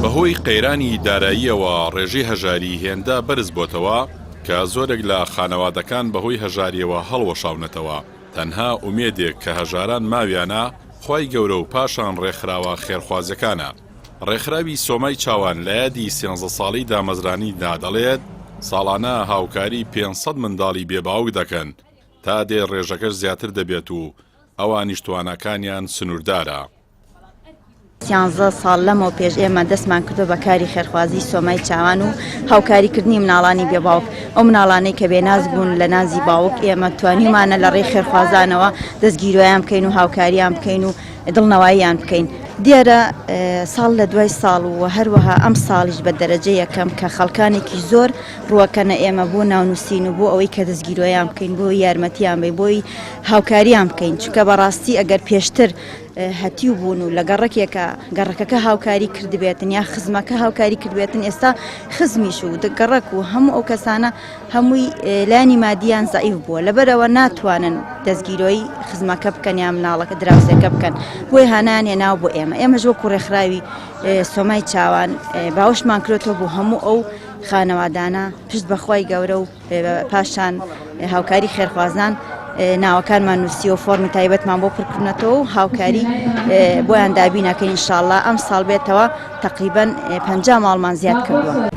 بەهۆی قەیرانی داراییەوە ڕێژەی هەژاری هێندە بەرز بۆتەوە کە زۆرێک لە خانەوادەکان بەهۆی هەژاریەوە هەڵوەشاونەتەوە، تەنها ئومێدێک کە هەژاران ماویانە خوای گەورە و پاشان ڕێکخراوە خێرخوازیەکانە. ڕێکخراوی سۆمای چاوان لە یادی سێنزە ساڵەی دامەزرانیدا دەڵێت، ساڵانە هاوکاری 500 منداڵی بێ باوک دەکەن، تا دێت ڕێژەکەش زیاتر دەبێت و ئەوانیش تواناکانیان سنووردارە. سیانزە ساڵ لەمەو پێش ئێمە دەستمان کردووە بە کاری خێرخوازی سۆمای چاوان و هاوکاریکردنی مناڵانی بێ باوک ئەو مناڵانەی کە بێناز بوون لە نازی باوک ئێمە توانیمانە لە ڕێی خێرخوازانەوە دەستگیرۆیان بکەین و هاوکاریان بکەین و دڵنەواییان بکەین. دیارە ساڵ لە دوای ساڵ و هەروەها ئەم ساڵیش بە دەرەجە یەکەم کە خەڵکانێکی زۆر ڕووەکەنە ئێمە بۆ ناونووسین و بۆ ئەوەی کە دەستگیرۆیان بکەین بۆ یارمەتیان بین بۆی هاوکاریان بکەین چونکە بەڕاستی ئەگەر پێشتر هەتیو بوون و لە گەڕەکێکە گەڕەکەکە هاوکاری کردبێتن یا خزمەکە هاوکاری کردبێتن ئێستا خزمیش و گەڕەک و هەموو ئەو کەسانە هەمووی لایەنی مادیان زەعیف بووە لەبەرەوە ناتوانن دەستگیرۆی خزمەکە بکەن یا مناڵەکە دراوسێکە بکەن بۆی هانان هێناو بۆ ئێمە ئێمەش وەکو ڕێکخراوی سۆمای چاوان باوەشمان کرێتەوە بۆ هەموو ئەو خانەوادانە پشت بەخوای گەورە و پاشان هاوکاری خێرخوازان ناوەکانمان نووسیوە فۆرمی تایبەتمان بۆ پڕکردنەتەوە و هاوکاری بۆیان دابینەکەین ئینشاءاللە ئەم ساڵ بێتەوە تقریبا 50 ماڵمان زیاد کردووە.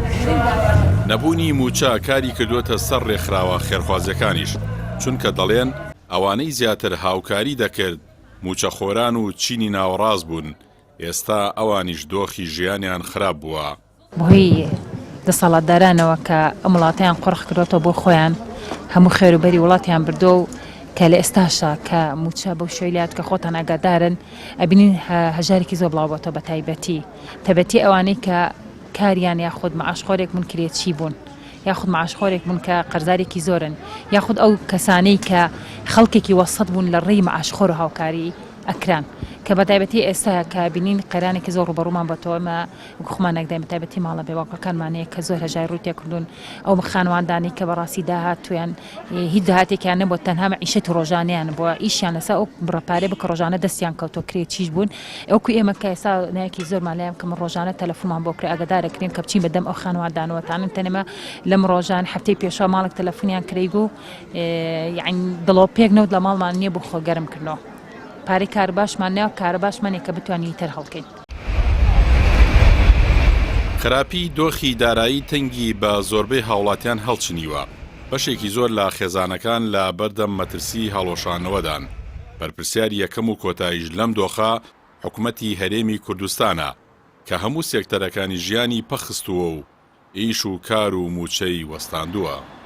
نەبوونی مووچە کاری کردووەتە سەر رێکخراوە خێرخوازیەکانیش، چونکە دەڵێن ئەوانەی زیاتر هاوکاری دەکرد مووچەخۆران و چینی ناوەڕاست بوون، ئێستا ئەوانیش دۆخی ژیانیان خراپ بووە. بەهۆی دەسەڵاتدارانەوە کە ئەم وڵاتەیان قۆرخ کردۆتەوە بۆ خۆیان هەموو خێر و بەری وڵاتیان بردووە و کە لە ئێستاشا کە مووچە بەو شێوەی لات کە خۆتان ئاگادارن ئەبینین هەژارێکی زۆر بڵاو بۆتەوە بە تایبەتی تەبەتی ئەوانەی کە کاریان یاخود معاشخۆرێک بوون کرێچی بوون یاخود معاشخۆرێک بوون کە قەرزارێکی زۆرن یاخود ئەو کەسانەی کە خەڵکێکی وەسەت بوون لە ڕێی معاشخۆر و هاوکاری ئەکران کە بە تایبەتی ئێستا کە بینین قەیرانێکی زۆر ڕووبەڕوومان بۆتەوە ئێمە وەک خۆمان نەکداین بە تایبەتی ماڵە بێ باوکەکانمان هەیە کە زۆر هەژاری ڕووی تێکردوون ئەو خانواندانەی کە بەڕاستی داهاتوویان هیچ داهاتێکیان نەبووە تەنها مەعیشەتی ڕۆژانەیان بووە ئیشیان لەسەر ئەو بڕە پارەیە بوو کە ڕۆژانە دەستیان کەوتووە کرێچیش بوون وەکو ئێمە کە ئێستا نایەکی زۆرمان لایان کە من ڕۆژانە تەلەفۆنمان بۆ کرێ ئاگادارەکرێن کە بچین بە دەم ئەو خانواندانەوە تانن تەنێمە لەم ڕۆژان هەفتەی پێشەوە ماڵێک تەلەفۆنیان کرەی گوو یعنی دڵۆپێک نەوت لە ماڵمان نییە بۆ خۆ گەرم کردنەوە پارەی کارەباشمان نایە و کارەباشمان نیە کە بتوانین هیتەر هەڵکەین. خراپی دۆخی دارایی تەنگی بە زۆربەی هاوڵاتیان هەڵچنیوە، بەشێکی زۆر لە خێزانەکان لە بەردەم مەترسی هەڵوەشانەوەدان، بەرپرسیاری یەکەم و کۆتاییش لەم دۆخە حکومەتی هەرێمی کوردستانە کە هەموو سێکتەرەکانی ژیانی پەکخستووە و ئیش و کار و مووچەی وەستاندووە.